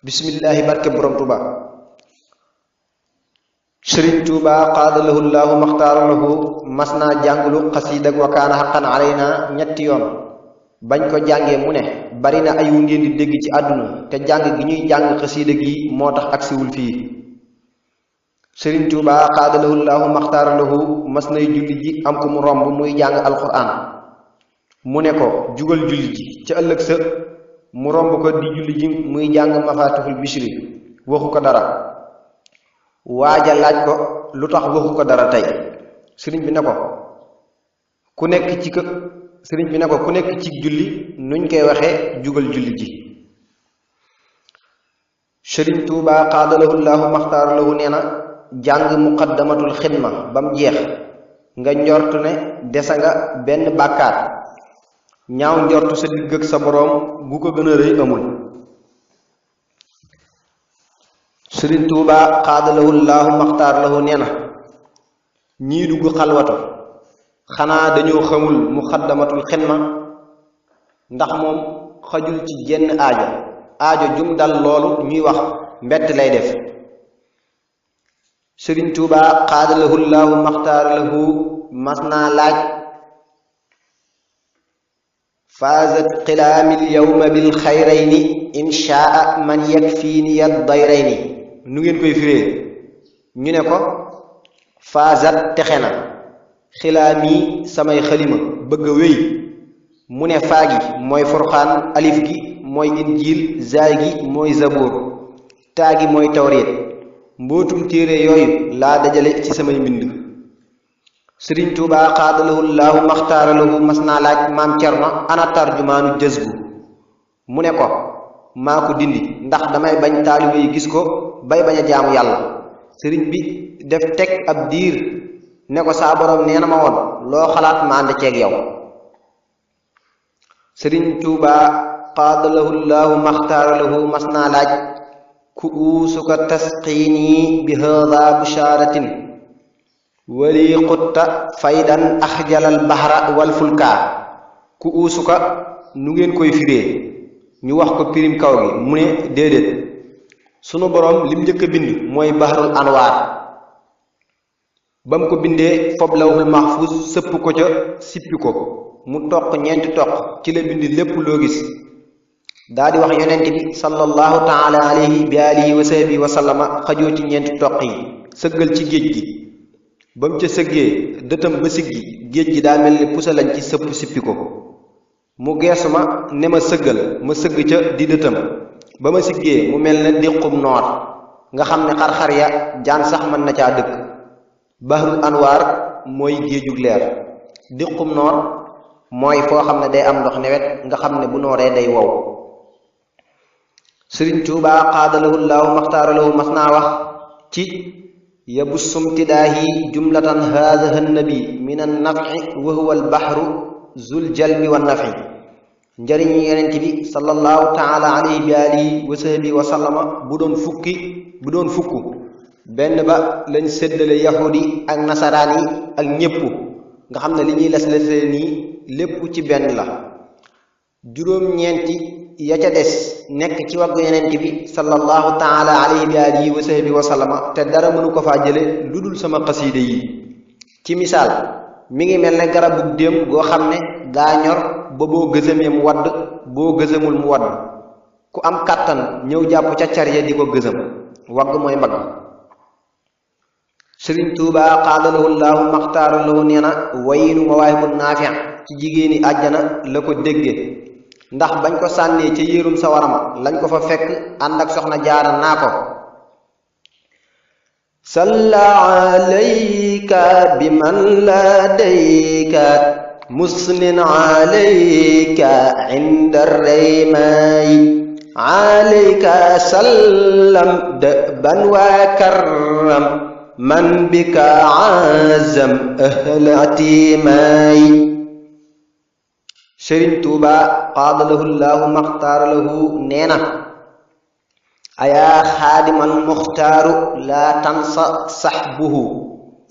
bismillahi barke borom tuba sëriñ tuuba qaadalahu llaahu maxtaaralahu mas naa jàngulu xasiidak wa kaana xaqan alayna ñetti yoon bañ ko jàngee mu ne bari na ayu ngeen di dégg ci àdduna te jàng gi ñuy jàng xasiida gi moo tax agsiwul fii sëriñ tuuba qaadalahu llaahu maxtaaralahu mas nay julli ji am ko mu romb muy jàng alquran mu ne ko jugal julli ji ca ëllëg sa mu romb ko di julli ji muy jàng mafatihul bishri waxu ko dara waaja laaj ko lu tax waxu ko dara tey sëriñ bi ne ko ku nekk ci julli nuñ koy waxee jugal julli ji sëriñ tuuba qaadalahu llaahu maxtaaralahu nee na jàng muqaddamatul xidma bam jeex nga njort ne desa nga benn bàkkaar ñaaw njortu sa digg ak sa boroom gu ko gën a rëy amul sëriñ tuuba xaadalahu llaahu maxtaar lahu nee na ñii dugg xalwatu xanaa dañoo xamul muqaddamatul xidma ndax moom xajul ci jenn aajo jum dal loolu ñuy wax mbett lay def sëriñ tuuba xaadalahu llaahu maxtaar lahu mas naa laaj faazat xilaami lyawma bil xayrayni inshaa man yakfiini yad dayrayni nu ngeen koy firee ñu ne ko faazat texe na xilaami samay xalima bëgg a wéy mu ne faa gi mooy furxaan alif gi mooy injiil zaay gi mooy zabuur taa gi mooy tawreet mbootum téere yooyu laa dajale ci samay mbind sëriñ tuuba xaadalahu llaahu maxtaaralahu mas naa laaj maam cerno ana tarjumaanu jazbu mu ne ko maa ko dindi ndax damay bañ taalibe yi gis ko bay bañ a jaamu yàlla sëriñ bi def teg ab diir ne ko saa borom nee na ma woon loo xalaat ma ànd ceeg yow sëriñ tuuba xaadalahu llaahu maxtaaralahu mas naa laaj ku uusuka tasqiini bi haada bushaaratin wali xutta faydan axjalal bahra wal fulka ku uusuka nu ngeen koy firee ñu wax ko pirim kaw gi mu ne déedéet sunu boroom lim njëkk a bind mooy bahrul anwaar bam ko bindee fob lawhul mahfuz sëpp ko ca sippi ko mu toq ñeenti toq ci la bind lépp loo gis daa di wax yonent bi sallallahu taala alayhi bi alihi wa sahbihi wa sallama xajoo ci ñeenti toq yi sëggal ci géej gi ba mu ca sëggee dëtam ba siggi géej gi daa mel ni pusa lañ ci sëpp sippi ko mu geesu ma ne ma sëggal ma sëgg ca di dëtam ba ma siggee mu mel ne diqum noor nga xam ne xar-xar ya jaan sax mën na caa dëkk bahrul anwaar mooy géejug leer diqum noor mooy foo xam ne day am ndox newet nga xam ne bu nooree day wow sëriñ tuuba xaadalahu llaahu maxtaaralahu mas naa wax ci yabussumtidaahi jumlatan haadaha nabi min annafi wa huwa albahru zul jalbi wa nafi njariñu yonent bi sallallahu taala alayhi bi alihi wa sahbihi wa sallama bu doon fukk benn ba lañ séddale yahudi ak nasaraan yi ak ñépp nga xam ne li ñuy les-lesle nii lépp ci benn la juróom-ñeenti ya ca des nekk ci waggu yonent bi sallallahu taala alayhi bi alihi wa sahbihi wa sallama te dara mënu ko faa jële lu dul sama xasiide yi ci misaal mi ngi mel ne garabu déem goo xam ne daa ñor ba boo gësamee mu wadd boo gësamul mu wadd ku am kàttan ñëw jàpp ca car ya di ko gësam wagg mooy mbagg sëriñ tuuba xaadalahu llaahu maxtaaralahu nee na wayinu mawaahibu naafi ci jigéeni àjjana la ko dégge ndax bañ ko sànnee ca yéerum sa warama lañ ko fa fekk ànd ak soxna jaara naa ko salla alayka bi man ladayka musnin alayka inda raymaay alayka sallam dëban wa karram man bika azam ahlatimaay sëriñ tuuba qaadalahu llaahu maxtaaralahu nee na ayaa xaadimal muxtaaru laa tansa saxbuhu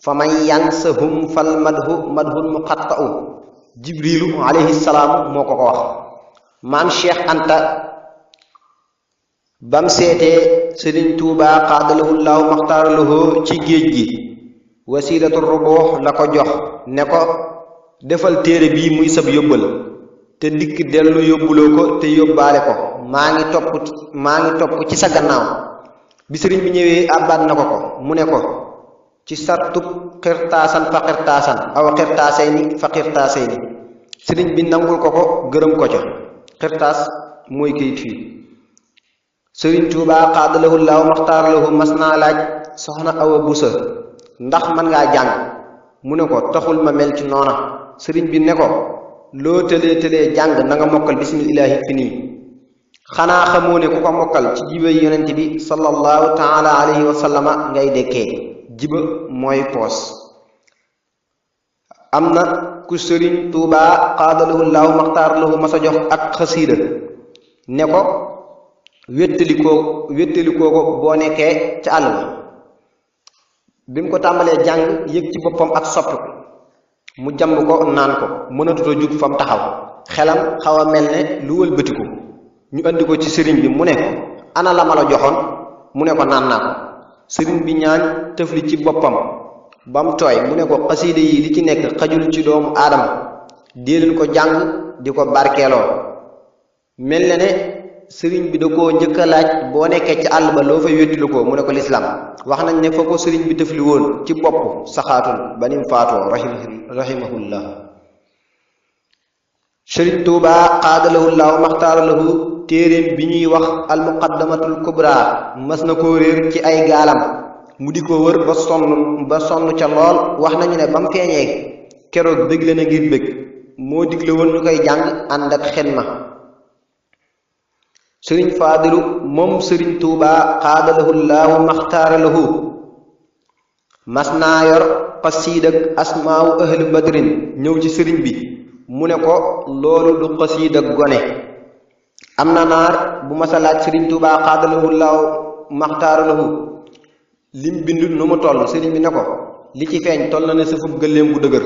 fa man yansahum fal madhul muqatta'u jibrilu alayhi salaam moo ko wax maam cheikh anta bam seetee sëriñ Tuubaa xaadalahu llaahu maxtaaralahu ci géej gi wasilatu rubuux la ko jox ne ko defal téere bii muy sab yóbbal te dikk dellu yóbbuloo ko te yóbbaale ko maa ngi topp ci sa gannaaw bi sëriñ bi ñëwee àbbaat na ko mu ne ko ci sartub xirtaasan fa xirtaasan aw xirtaasayni fa xirtaasayni sëriñ bi nangul ko gërëm ko ca xirtaas mooy kayit fii sëriñ Tuubaa xaadalahu llaahu maxtaaralahu mas naa laaj soxna Awa Busa ndax man ngaa jàng mu ne ko taxul ma mel ci noona sëriñ bi ne ko loo tëlee jàng na nga mokkal bismillaahi fi nii xanaa xamoo ne ku ko mokkal ci jibay yonent bi sallallahu taala alayhi wa sallama ngay dekkee jiba mooy poos am na ku sëriñ Tuubaa xaadalahu llaahu maxtaaralahu masa jox ak xasiida ne ko wéttalikoo ko boo nekkee ca àll ba bi mu ko tàmbalee jàng yëg ci boppam ak sopp mu jàmb ko naan ko mënatuta jug fam taxaw xelam xaw a mel ne lu wëlbatiku ñu andi ko ci sëriñ bi mu ne ko ana la ma la joxoon mu ne ko naan naa ko sëriñ bi ñaan tëfli ci boppam bam tooy mu ne ko xasiide yi li ci nekk xajul ci doomu aadama déeleen ko jàng di ko barkeeloo mel na ne sëriñ bi da koo njëkk a laaj boo nekkee ci àll ba loo fay wéttilu ko mu ne ko lislaam wax nañ ne fa ko sëriñ bi tëfli woon ci bopp saxaatul ba nim faatoo rahimahullah sëriñ Tuubaa xaadalahu llaahu maxtaaralahu téeréem bi ñuy wax almuqaddamatul kubra mas na koo réer ci ay gaalam mu di ko wër ba sonn ca lool wax nañu ne ba mu feeñee keroog bégle na ngir bég moo digle woon ñu koy jàng ànd ak xidma sëriñ Faadilu moom sëriñ Tuubaa xaadalahu llaahu maxtaaralahu mas naa yor xasiidak asmaawu ahli badrin ñëw ci sëriñ bi mu ne ko loolu du xasiidak gone am na naar bu masa laaj sëriñ Tuubaa xaadalahu llaahu maxtaaralahu lim bind nu mu toll sëriñ bi ne ko li ci feeñ toll na ne sëfub gëléem bu dëgër